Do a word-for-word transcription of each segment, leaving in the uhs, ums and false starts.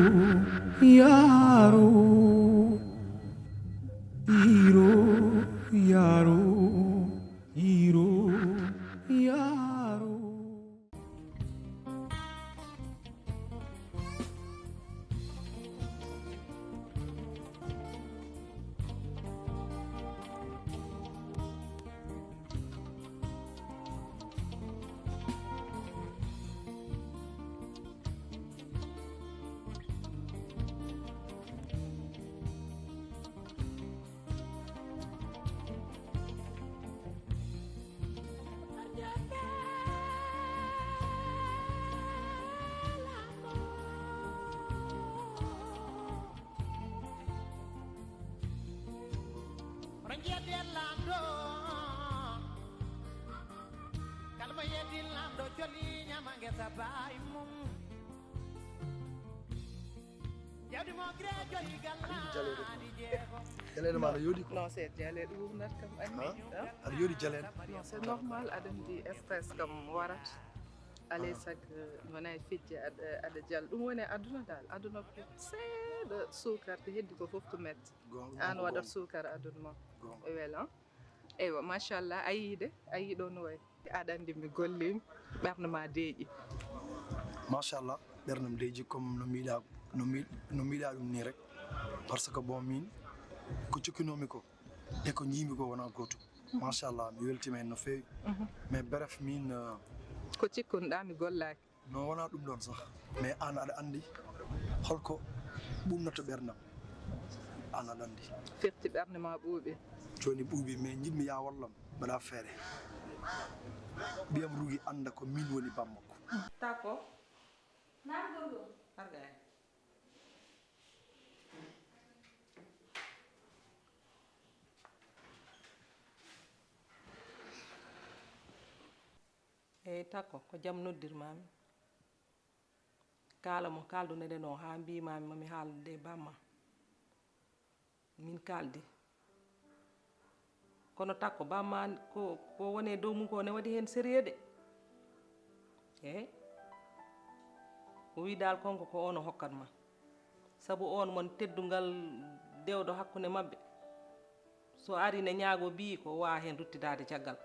Yaro, iro, yaro, iro, yaro. Oɗon njiya nden laamɗo, kala mo yeddii laamɗo joli ñaama ngesa baay mum. Jawdi mo gre joli gallaaɗi jeego. Jaleeɗe ma no yooɗi ko? Non, c'est jaleeɗe wurnat kam anni. Aɗa yooɗi jaleeɗe? Non, c'est normal, aɗa anndi stress kam warat. Alay sago wona e fijje aɗa, aɗa jal. Ɗum woni e aduna dal. Aduna ko seeɗa suukar, ko heddi ko fof ko metti. Goonga, aan waɗat suukar aduna ma. Goonga. Welan. Eywa, machallah, a yii de, a yii ɗo no wayi. Aɗa anndi mi golliima, ɓernde ma deeƴi. Machallah, ɓernde am deeƴi comme no mbiɗa, no mbi-, no mbiɗa ɗum ni rek. Par ce que bon, min ko cokkinoomi ko e ko njiimi ko wona gootum. Machallah, mi weltiima heen no feewi. Mhm. Mais bref, min, euh, ko cikkunoɗa mi gollaaki. Non, wonaa ɗum ɗoon sax. Mais aan aɗa anndi holko ɓuuɓnata ɓerndam. Aan aɗa anndi. Firti ɓernde ma ɓuuɓi. Jooni ɓuuɓi, mais njiɗmi yaa wallam, mbaɗa feere. Mbiyam Rugi annda ko min woni bammakko. Tako. Naam, gorko. Arga heen. Eey, Takko, ko jam noddirmaami. Kaala mo kaaldunoɗen o haa mbiimaami ma mi haalde e bamma. Min kaaldi. Kono Takko, bamma ko, ko woni e dow mum ko ne waɗi heen sérieux de. Eey. O wii daal konko ko on o hokkat ma. Sabu on won teddungal dewɗo hakkunde maɓɓe. So ari ne ñaago bii ko waa heen ruttidaade caggal.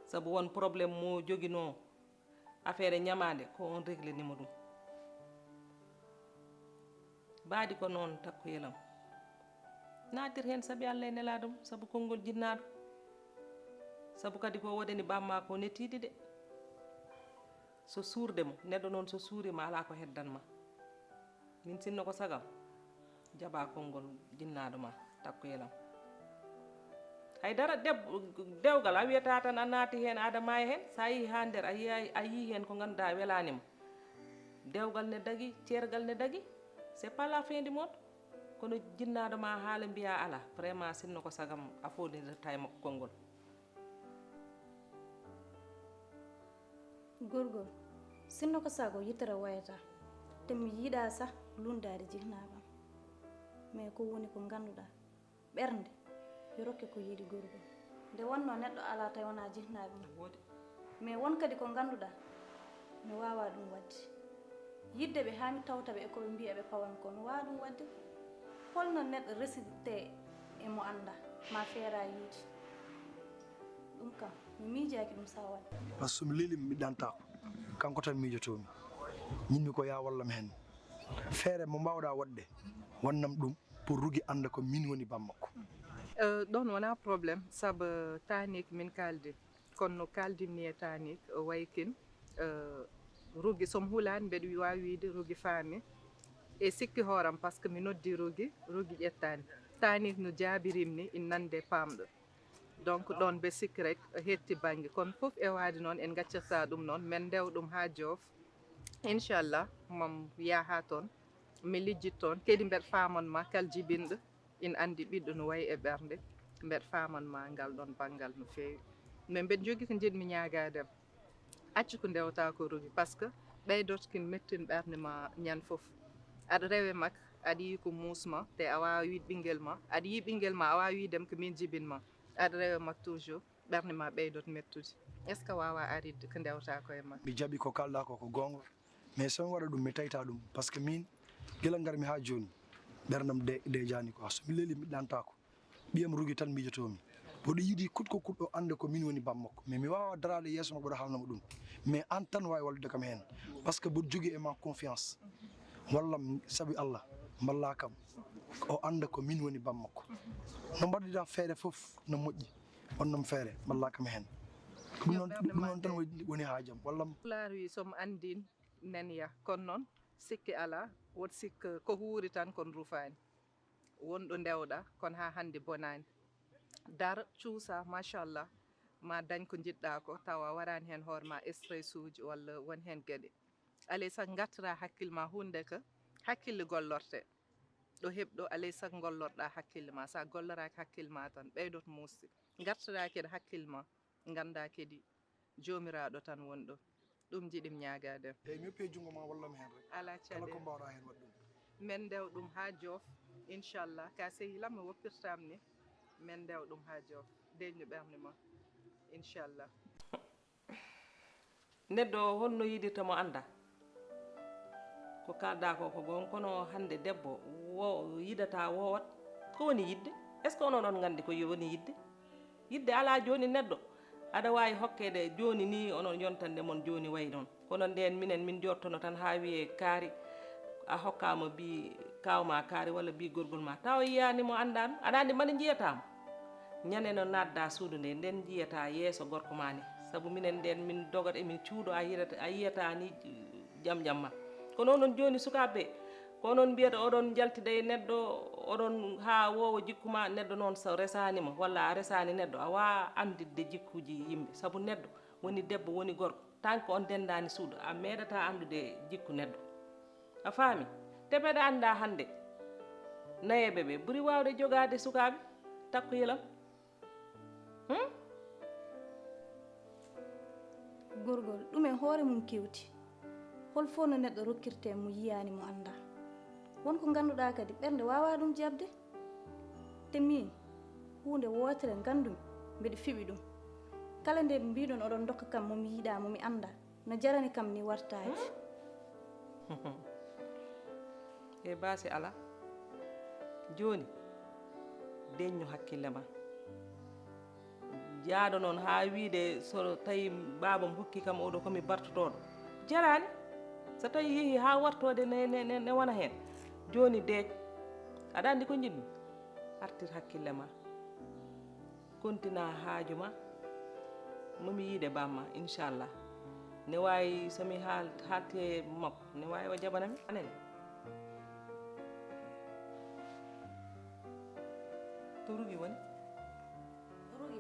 Sabu won problème mo joginoo affaire ñamaande ko on réglé nimo ɗum. Baadi ko noon Takko yelam. Naatir heen sabi Allah e nelaaɗo mum, sabu konngol jinnaaɗo. Sabu kadi ko wodani bamma ko nettiiɗi de. So suurde mo, neɗɗo noon so suuriima alaa ko heddan ma. Min sinno ko sagam, jaɓa konngol jinnaaɗo ma Takko yelam. Hay dara deb-, dewgal a wiyata tan a naati heen aɗa maaya heen, so a yii haa nder a yiya, a yii heen ko ngannduɗaa welaani ma. Dewgal ne dagi, ceergal ne dagi, c'est pas la fin du monde. Kono jinnaaɗo ma haala mbiya alaa, vraiment sinno ko sagam a fooɗindirta e makko konngol. Gorgol, sinno ko sago yitere wayata, te mi yiɗa sah lundaade jihnaaɓam. Mais ko woni ko ngannduɗaa, ɓernde yo rokke ko yiɗi gorgol. Nde wonno neɗɗo alaa tawi wonaa jihnaaɓe mum. Woodi. Mais won kadi ko ngannduɗaa, mi waawaa ɗum waɗde. Yiɗde ɓe haa mi tawta ɓe e ko ɓe mbiya ɓe pawan ko, mi waawaa ɗum waɗde. Holno neɗɗo resirte e mo anndaa, ma feera yiide? Ɗum kam, mi miijaaki ɗum sahaa waɗde. Par ce que so mi leeli mi ɗantaako. Kanko tan miijotoomi. Ñinmi ko yaa wallam heen. Feere mo mbaawɗaa waɗde, wannam ɗum pour Rugi annda ko min woni bammakko. Eh, ɗoon wonaa problème, sabu taaniik min kaaldi. Kono no kaaldim-mi e taaniik, o wayi kin, eh, Rugi, so mi hulaani, mbeɗa waawi wiyde Rugi faami. E sikki hooram, par ce que mi noddi Rugi, Rugi ƴettaani. Taaniik no jaabirim ni, ina nande paamɗo. Donc, ɗoon mbe sikki rek, hetti bannge. Kono fof e waade noon, en ngaccirta ɗum noon, men ndew ɗum haa joof. Inchallah, mam yaha toon, mi lijjit toon. Kadi mbeɗa faaman ma kal jibinɗo, ina anndi ɓiɗɗo no wayi e ɓernde, mbeɗa faaman ma ngal ɗoon banngal no feewi. Mais mbeɗa jogii ko njiɗmi ñaagaade ma. Accu ko ndewta ko Rugi, par ce que ɓeydotkin mettin ɓernde ma ñande fof. Aɗa rewe mak, aɗa yiyi ko muus ma, te a waawa wiide ɓinngel ma, aɗa yiyi ɓinngel ma, a waawa wiide ko min jibin ma. Aɗa rewe mak toujours, ɓernde ma ɓeydot mettude. Est ce que a waawa aride ko ndewta ko e mak? Mi jaɓi ko kalɗa ko, ko goonga. Mais so mi waɗa ɗum, mi tayta ɗum. Parce que min, gila ngarmi haa jooni, ɓerndam de, de jaani quoi. So mi leeli, mi ɗantaako. Ɓiyam Rugi tan miijotoomi. Mboɗo yiɗi kut ko kut o annda ko min woni bammakko. Mais mi waawa daraade yeeso makko mboɗo haalna mo ɗum. Mais aan tan waawi wallude kam heen. Parce que mboɗo jogii e ma confiance. Wallam sabi Allah, mballa kam. O annda ko min woni bammakko. No mbaɗiɗa feere fof no moƴƴi. On noon feere, mballa kam heen. Ko ɗum noon, ɗum noon tan woni, woni haajam. Wallam. Pulaar wi, so mi anndin, nen ya. Kono noon, sikki alaa, woto sikk ko huuri tan, kono rufaani. Won ɗo ndewɗa, kono haa hannde bonaani. Dar, cuusa, machallah, ma dañ ko njiɗɗa ko, tawa a waraani heen hoore ma stress uji walla won heen geɗe. Alay sago ngartira hakkille ma huunde ko hakkille gollorte. Ɗo heɓɗo, alay sago ngollorɗa hakkille ma. Sa golloraaki hakkille ma tan, ɓeydoto muusde. Ngartira kadi hakkille ma, ngannda kadi Joomiraaɗo tan woni ɗo. Ɗum njiɗmi ñaagaade. Eeyi, mi hoppi e junngo ma, wallam heen rek. Alaa caɗeele. Kala ko mbaawɗa heen, waɗ ɗum. Men ndew ɗum haa joof, inchallah. Ka sehil am mi woppirtaam ni, men ndew ɗum haa joof. Deeƴnu ɓernde ma, inchallah. Neɗɗo o, honno yiɗirta mo annda? Ko kaalɗa ko, ko goonga, kono hannde debbo wo yiɗata woowat. Ko woni yiɗde? Est-ce que onon on nganndi ko woni yiɗde? Yiɗde alaa jooni neɗɗo. Aɗa waawi hokkeede jooni ni, onon yontande mon jooni wayi noon. Kono ndeen minen min njottono tan haa wiyee kaari, a hokkaama bii kaaw ma kaari walla bii gorgol ma. Tawa yiyaani mo, anndaano. Aɗa anndi mbaɗa njiyataa mo. Ñande no naatda suudu nde, nden njiyata yeeso gorko ma ni. Sabu minen nden min dogat emin cuuɗo, a yiyata, a yiyata ni jam jam ma. Kono onon jooni sukaaɓe, ko onon mbiyata oɗon njaltida e neɗɗo, oɗon haa woowa jikku ma, neɗɗo noon so resaani ma, walla a resaani neɗɗo, a waawa annditde jikkuuji yimɓe. Sabu neɗɗo woni debbo, woni gorko, tant que on ndenndaani suudu, a meeɗataa anndude jikku neɗɗo. A faami? Teɓeɗe annda hannde. Nayeeɓe ɓe ɓuri waawde jogaade sukaaɓe. Takko yelam. Hmm? Gorgol, ɗum e hoore mum kewti. Hol fof no neɗɗo rokkirtee mo yiyaani mo anndaa? Won ko ngannduɗaa kadi ɓernde waawaa ɗum jaɓde. Te miin, huunde wootere nganndumi, mbeɗa fiɓi ɗum. Kala nde mbiɗon oɗon ndokka kam mo mi yiɗaa, mo mi anndaa, no jarani kam ni wartaade. Hmm? E baasi alaa. Jooni, deññu hakkille ma. Jaaɗo noon haa wiide so tawi baabam hokki kam oɗo ko mi bartotooɗo. Jaraani. So tawi yehi haa wartoode ne, ne, ne, ne wona heen. Jooni deeƴ. Aɗa anndi ko njiɗmi? Artir hakkille ma. Kontina haaju ma. Momi yiide bamma, inchallah. Ne waawi so mi haal-, haalti e makko, ne waawi o jaɓana mi. Anani. To Rugi woni? Rugi,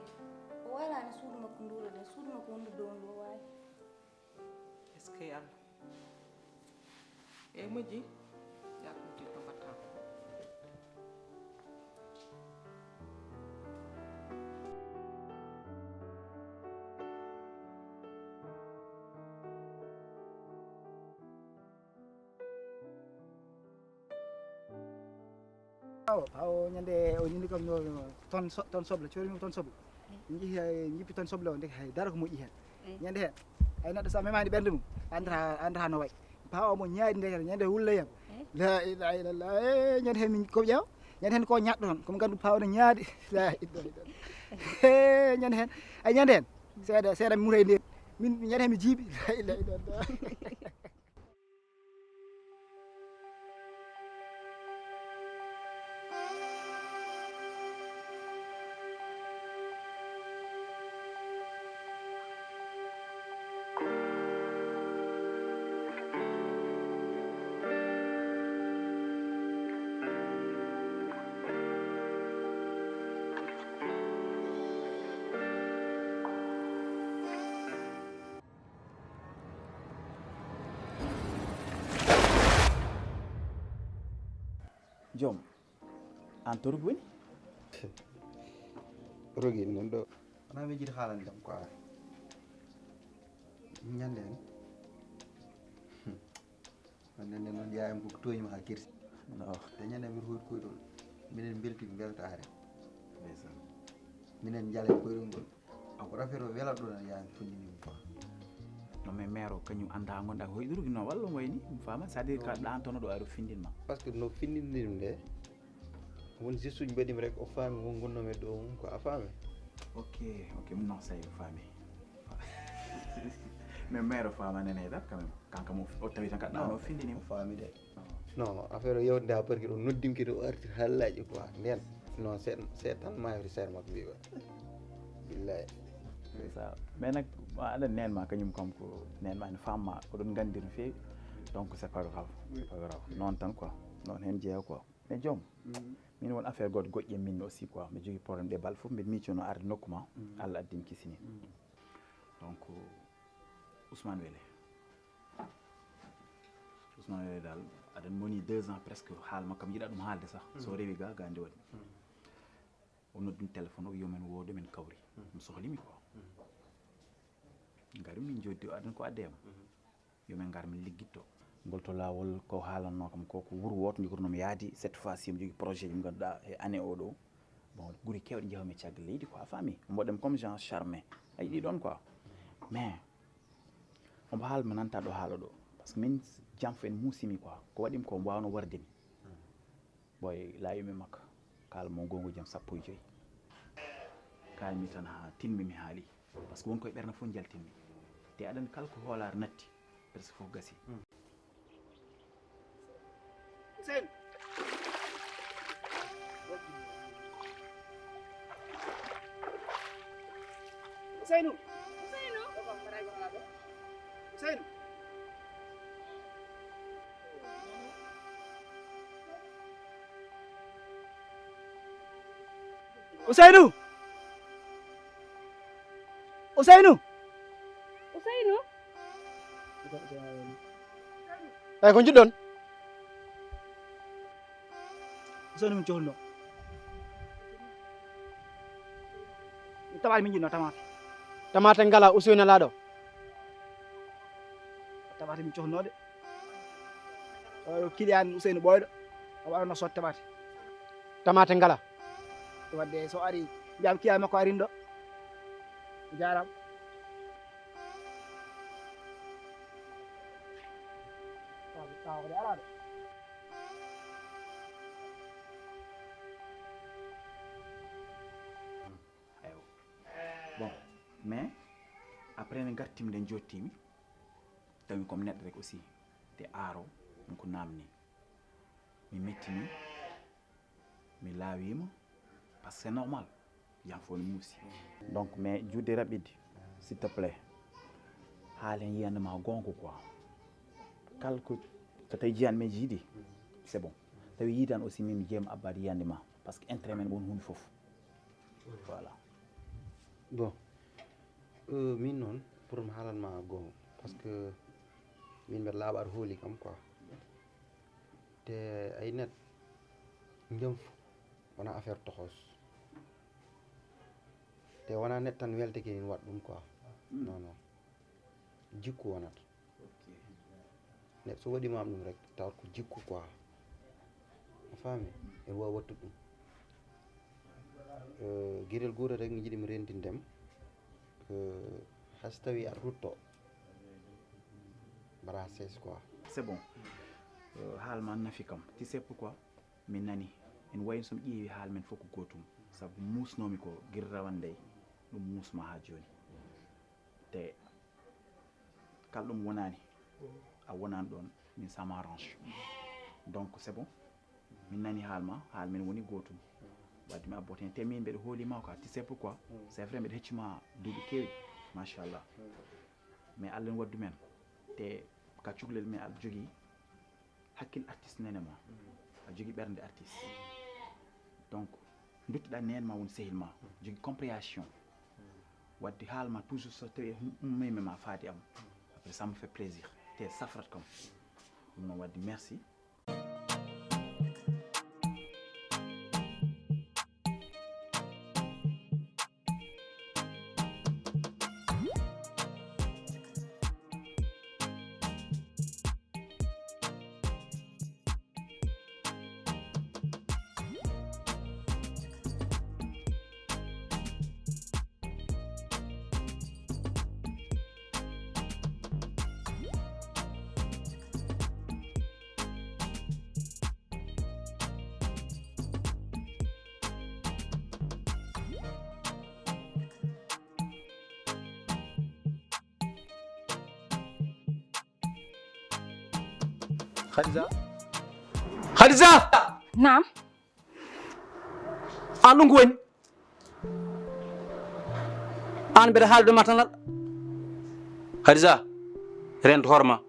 o waalaani suudu makko nduulo ɗen, suudu makko wondu dow ndu o waawi. Est-ce que Allah? Eeyi, moƴƴi. Yaa ko moƴƴi ko mbaɗtaa ko. Awa, ɓaawo ñande o ñindi kam no ton so-, ton soble, coorimi ton soble. Min njehi hay jippi ton soble o, ndeke hay dara ko moƴƴi heen. Ñande heen, hay neɗɗo so a memaani ɓernde mum, a anndataa, a anndataa no wayi. Ɓaawo mo ñaadi ndeke, ñande wulla yam. La ilaha illallah. Eh, ñande heen min ko ƴeew. Ñande heen ko ñaɗɗo toon, ko mo nganndu paawo no ñaadi. La ilaha illallah. Eh, ñande heen, ay ñande heen, seeɗa, seeɗa mi muta e ndeer. Min ñande heen mi jiiɓi. La ilaha illallah. Joom, aan to Rogi woni? Rogi nan ɗo. Wonaa miin jiɗi haalande kam quoi. Ñande en. Wonde nde noon yaayam ko tooñi ma haa kirsi. No. Te ñande mbiɗa hoyt koyɗol. Minen mbelti mbeltaare. Ndeysaan. Minen njala e koyɗol ngol. Ako rafet o welat ɗo nan yaayam fuññini mi quoi. No, mais maire o kañum annda ngonɗa ko hoyɗuruki no walla mo wayni mi faama, c'est à dire ka ɗan tono ɗo aɗa findin ma. Parce que no findindir ɗum nde, won juste uji mbaɗimi rek, o faami won gonnomi e ɗo mum ko a faami. Ok, ok, non, ça y est, o faami. Mais maire o faama nene dat quand même. Kanka mo o tawi tan kaɗɗa no findini mo. Faami de. Non, affaire o yewtde ha barki ɗo noddimki ɗo artir hallaaji quoi nden. Non, c'est c'est tan ma yewti seeɗa makko mbiɓa. Billahi. Ça mais nag aɗa neen ma kañum kam ko neen ma ene famma oɗon nganndi no feewi. Donc c'est pas grave, c'est pas grave. Noon tan quoi. Noon heen jeeya quoi. Mais joom, min won affaire goɗɗo goƴƴe min aussi quoi. Mi jogii problème ɗe bal fof mbiɗa miicono arde nokku ma. Allah addin kisini. Donc Ousmane Wele. Ousmane Wele dal aɗan moni deux ans presque haal ma kam yiɗa ɗum haalde sax. So rewi ga gandi waɗi. O noddin téléphone o yomen woodo men kawri. Mi sohlimi quoi. Ngari min joddi o adan ko adde am. Yo min ngar min liggitto. Ngol to laawol ko haalanno kam ko ko wuro wooto njogorno mi yaadi cette fois ci mi jogi projet ji mo ngannduɗaa e année o ɗo. Bon guri kewɗe njehami caggal leydi quoi a faami. Mboɗem comme genre charme ay ɗi ɗon quoi. Mais omo haala mi nanta ɗo haala ɗo. Parce que min jam fo en muusimi quoi ko waɗimi ko mbawno warde mi. Boy laawimi makko. Kaala mo gongo jam sappo e joyi. Kaalmi tan ha tinmi mi haali. Parce que won koye ɓernde fof njaltinmi. Te aɗan kala ko hoolaare natti presque fof gasi. Hussein. Husseinu. Husseinu. Husseinu. Husseinu. Husseinu. Husseinu. Eyi ko njiɗɗon? Useynu min cohlno. Tamaate min jiɗno tamaate. Tamaate ngala Useynu laaɗo. Tamaate min cohlno de. Oɗo kiliyan Useynu ɓooyɗo. O waɗano sot tamaate. Tamaate ngala. Wadde so ari mbiyam kiliyan makko arin ɗo. Jaram. Tawa ko de araɗo. Bon mais après nde gartimi nde jottimi tawi comme neɗɗo rek aussi te aaro ɗum ko namni mi mettini mi laawima parce que c'est normal. Jam fof no muusi. Donc mais juuɗe raɓɓiɗi s'il te plaît haal heen yiyande ma goonga quoi. Kala ko so tawi jiyan men jiiɗi c'est bon. Tawi yiidan aussi min mi jeeyam abbaade yiyande ma parce que intérêt men won huunde fof. Voilà. Bon euh, min noon pour mi haalan ma goonga parce que min mbeɗa laaɓa aɗa hooli kam quoi. Te ay net njom wona affaire toxos. Te wona net tan welteke min waɗ ɗum quoi. Non non. Jikku wonata. Net so waɗi mam ɗum rek tawat ko jikku quoi. A faami? En wawi wattude ɗum. Gueɗel goto rek mi jiɗi mi rendindem. Hasi tawi aɗa rutto. Mbaɗa ses quoi. C'est bon. Haal ma nafi kam ti c'est pourquoi min nani en wayin somi ƴeewi haal men fof ko gootum. Sabu muusnomi ko gila rawane dey ɗum muusma ha joni. Te kala ɗum wonani a wonani ɗon. Min ça m'arrange. Donc c'est bon. Min nani haal ma haal men woni gootum. Wadde mi abboto hen te min mbeɗa hoolima quoi ti c'est pourquoi. C'est vrai mbeɗa heccuma duuɓi kewi. Machallah. Mais allah ne waddu men te ka cukalel men aɗa jogii hakkil artiste nene ma. A jogii ɓernde artiste. Donc duttoɗa neen ma won sehil ma jogii compréhension. Wadde haal ma toujours so tawi ummayma ma faade am après ça me fait plaisir te safrat kam. Ɗum noon wadde merci. Khadija. Khadija. Naam. An ɗum ko woni? An mbeɗa haalde ma tan aɗa. Khadija, rento hoore ma.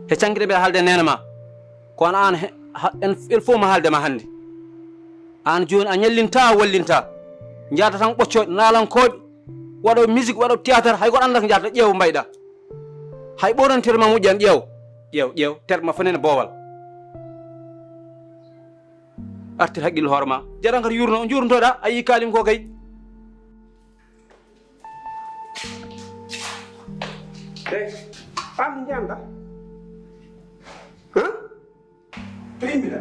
He cankite mbeɗa haalde neene ma. Ko an an he, ha, en, el fof ma haalde ma hannde. An jooni a ñallinta, wallinta. Njaata tan ɓoccooɗe, naalankooɓe. Waɗo musique, waɗo théâtre, hay goɗɗo anndaa ko njaata, ƴeew mbayɗa. Hay ɓoorantere ma moƴƴan, ƴeew. Ƴeew, ƴeew, terɗe ma fof nene boowal. Artir haqqille hoore ma. Jara kadi yurno, jurntoɗa, a yii kaalim ko kay. Hey, an njanga? Huh? To immiɗa?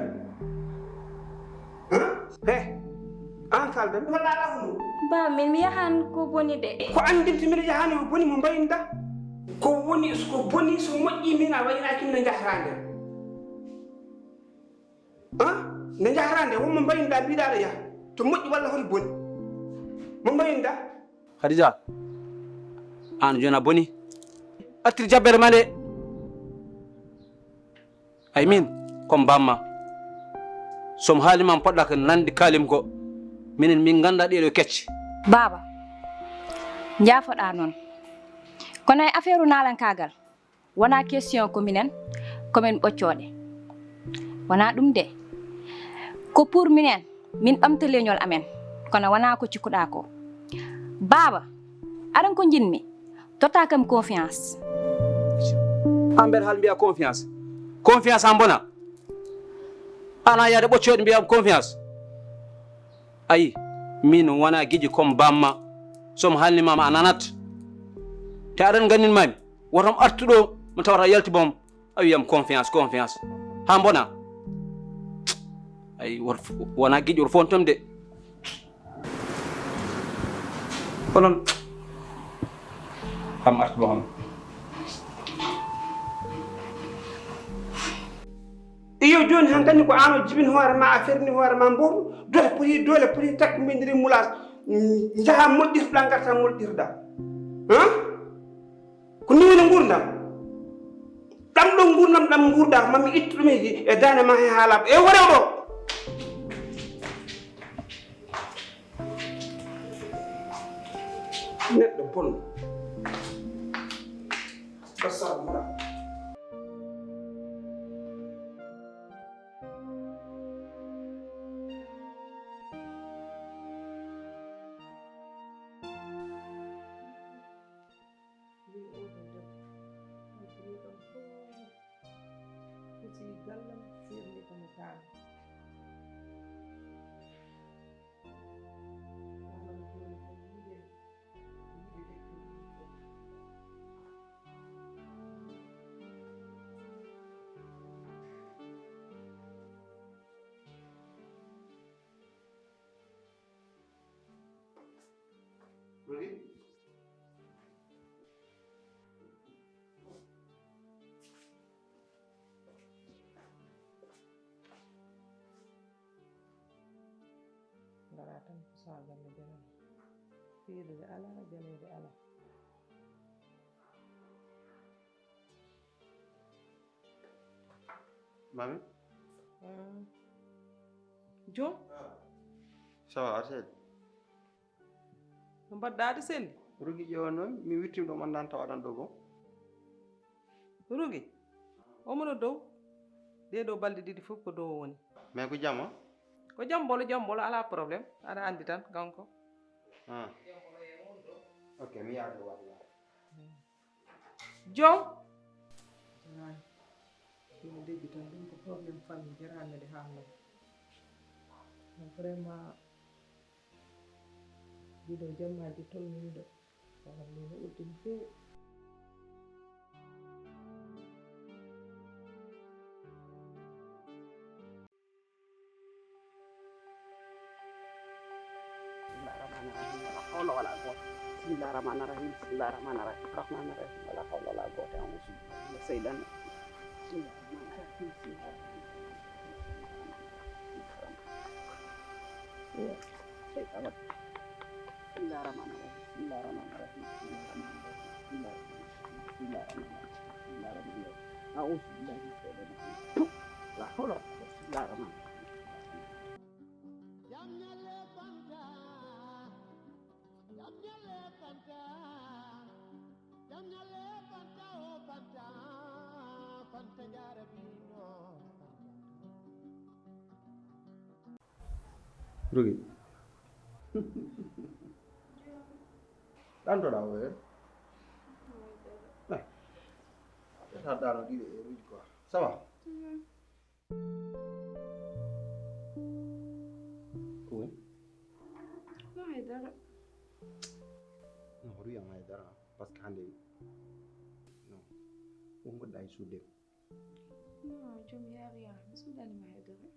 Huh? He, an kalda mi walla ala hunu? Ba, min mi yahan ko boni de. Ko an ndimti miɗo yahani ko boni mo mbayinda? Ko woni, ko boni so moƴƴi min a waynaaki mi no jahrande. Huh? Nde jahrande won mo mbayinda mbiɗa aɗa yaha. To moƴƴi walla hoto boni? Mo mbayinda? Khadija, an jooni a boni. Artir jabbere ma nde. Ay min, comme bamma. Som haalima poɗɗa ko nande kaalim ko. Minen min ngannda ɗeɗo kecce. Baaba, njaafoɗa noon. Kono e affaire naalankaagal, wonaa question ko minen, ko min ɓoccooɗe. Wonaa ɗum de. Ko pour minen, min ɓamta leñol amen. Kono wonaa ko cikkuɗa ko. Baaba, aran ko njiɗmi, totta kam confiance. An mbeɗa haal mbiya confiance. Confiance an bona. Ana yaade ɓoccooɗe mbiya confiance. Ayi, min wona giƴi comme bamma. Som haalnimama a nanat. Te aɗan gannin mami. Wotom artu ɗo, mi tawata yalti bom. A wiyam confiance, confiance. Ha bona. Ay, wor-, wona giƴi, wor fontom de. Onon. Kam artu bom. Iyo, jooni hankadi ko aan o jibini hoore ma, a ferni hoore ma mboɗo, dole poti, dole poti takko mbindiri mulaas, njaha moƴƴirɗa, ngarta moƴƴirɗa. Huh? Ko ni woni nguurndam? Ɗam ɗo nguurndam, ɗam nguurɗa, mami ittu ɗum e, e daande ma he haalaɓe. E wore ɗo. Neɗɗo bonɗo. Assalamu alaikum. Min oo ɗoo debbo, mi fini kam fof, hisi gallam, sirni kam e taal. Kono jooni ko yiide, yiide lekki ɗum fof. Rugi? Ngara tan ko saagal no janani. Fiirude alaa, jaleede alaa. Mami? Mm. Joom? Ça va, ar seeɗa. No mbaɗɗaa de selli? Rugi ƴeewan noon, mi wirtima ɗo, mi anndaa tawa aɗan ɗo gom. Rugi? Omo no dow. Ɗee ɗoo balɗe ɗiɗi fof ko dow o woni. Mais ko jam o? Ko jam mbolo, jam mbolo, alaa problème. Aɗa anndi tan, kanko. Ah. Ok, mi yaha ɗo waɗi yaha. Joom. Jaraani. Ɗum debbi tan, ɗum ko problème famille, jaraani nde haalno. Vraiment, ɗiɗo jammaaji tolni ɗo. Wala min uddi no feewi. بسم الله الرحمن الرحيم. ولا حول ولا قوة. بسم الله الرحمن الرحيم. بسم الله الرحمن الرحيم. الرحمن الرحيم. ولا حول ولا قوة. أعوذ بالله من الشيطان الرجيم. بسم الله الرحمن الرحيم. بسم الله الرحمن الرحيم. الشيطان الرجيم. بسم الله الرحمن الرحيم. بسم الله الرحمن الرحيم. بسم الله الرحمن الرحيم. بسم الله الرحمن الرحيم. بسم الله الرحمن الرحيم. أعوذ بالله من الشيطان الرجيم. La hawla wala quwwata illa billah. Jam ñalle Fanta, jam ñalle Fanta, jam ñalle Fanta, o Fanta, Fanta jaarabiino. Rogi. Ɗantoɗaa o heure? Ɓeta daano ɗiɗi heure uji quoi. Ça va? Ko woni? No haydara. No hoto wiyam haydara, parce que hannde, non, won goɗɗo ay suude. Non, joom yaari ya, mi suuɗani ma haydara.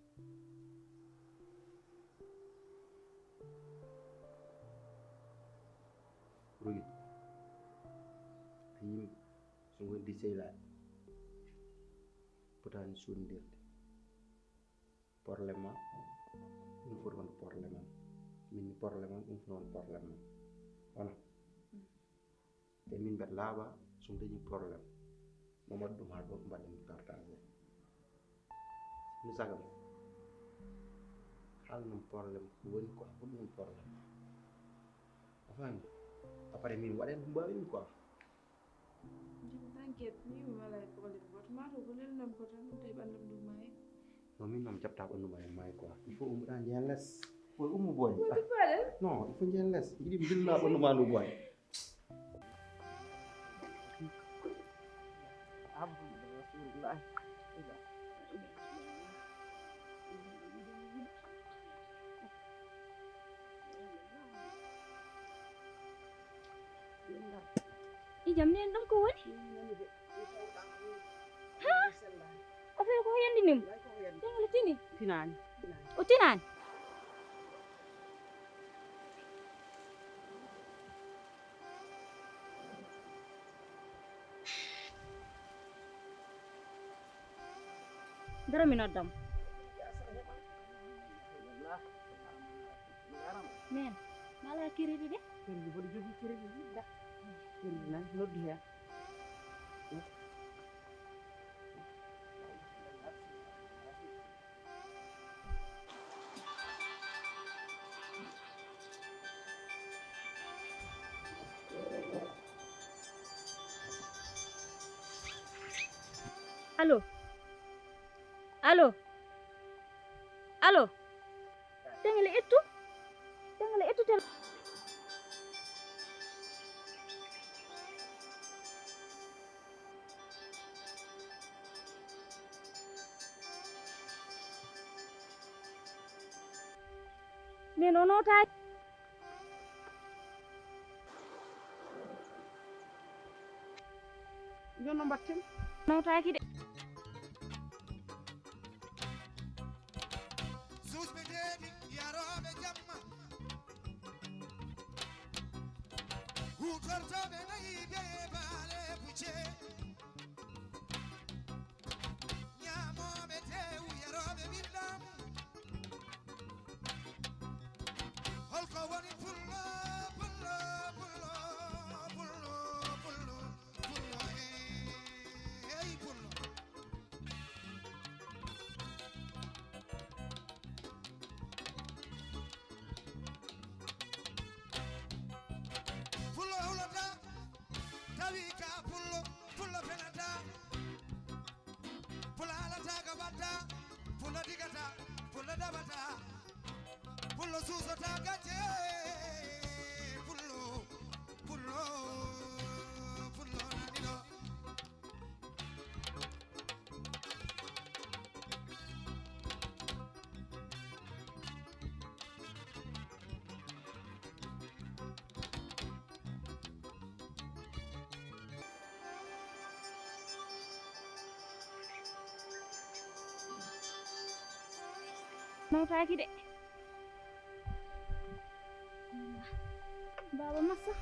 Rogi, yimɓe so ngondi sehilaɓe, potaani suuɗondirde. Problème ma, ɗum foti wonde problème am. Min ni problème am, ɗum foti wonde problème am. Wona? Te min mbeɗa laaɓa, so mi dañi problème, mi waɗa ɗum haa ɗo, mbaɗen partagé. Mi saga mo. Haalnam problème ko woni, ko honɗum woni problème? A faami? Après min waɗen ko mbaawi ɗum quoi. Jom, t'inquiète, mi wiyii mi alaa e problème gooto. Maa taw ko lelnam ko tan, ɗum tawi ɓanndam ɗum maayi. Non, min noon mi jaɓtaa ɓanndu maa e maayi quoi. Il faut ummoɗaa njeyan les. Koye ummo boy. Wonde faalen? Non, il faut njeyan les. Yiɗi mi lelna ɓanndu maa ndu boy. Alhamdulillah, Rasulullah. Ijam nen ɗum ko woni? Ha? Affaire ko yandi nim? Tengla tini? Tinani. O tinani? Dara mi noddam. Men, mala crédit de? Crédit boɗo jogii crédit yiɗɗa. Crédit nan noddu hen. Allo? Allo? Allo? Tengele ittu. Tengele ittu tel. Min o notaaki. Jono mbatten. Nawtaaki de. Suusɓe deeɗi yarooɓe jamma. Huutortooɓe nayi be baale bucce. Ñaamooɓe teewu yarooɓe ɓiɗɗam. Holko woni pullo, pullo, pullo, pullo, pullo, pullo, eh, hey, pullo. Pullo hulata, tawi ka pullo, pullo fenata. Pullo halata ka batta, pullo digata, pullo dabata. Pullo suusata gacce, pullo, pullo, pullo nani ɗo. Nawtaaki de. Baaba Massa.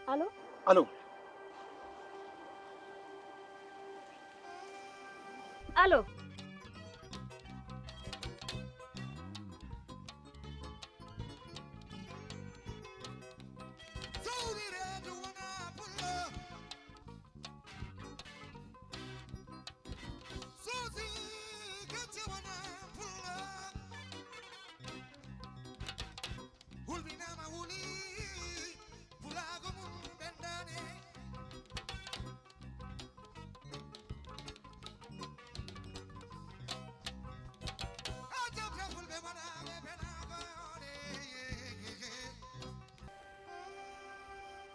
Allo? Allo? Allo?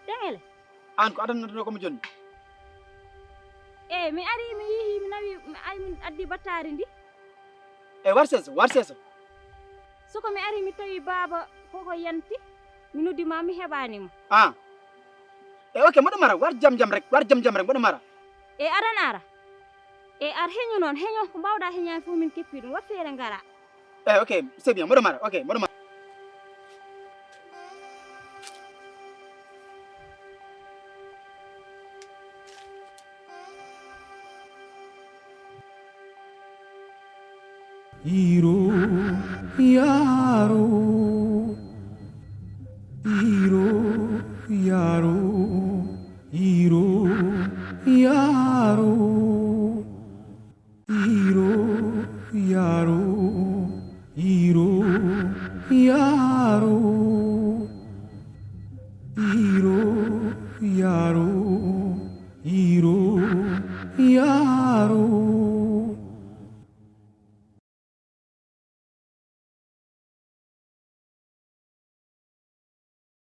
Deŋele. Aan ko adannata ɗo ko mi jonni. Eyi, mi ari, mi yihi, mi nawi, mi ay, min addi battaari ndi. E war seeso, war seeso. Soko mi ari, mi tawi baaba koko yanti, mi noddi ma, mi heɓaani mo. Ah. E ok, mboɗo mara, war jam jam rek, war jam jam rek, mboɗo mara. E aɗa ara. E ar heño noon, heño ko mbawɗa heñaade fof min keppi ɗum, wa feere ngara. Eh, ok, c'est bien, mboɗo mara, ok, mboɗo mara. Iro, yaro. Iro, yaro. Iro, yaro. Iro, yaro.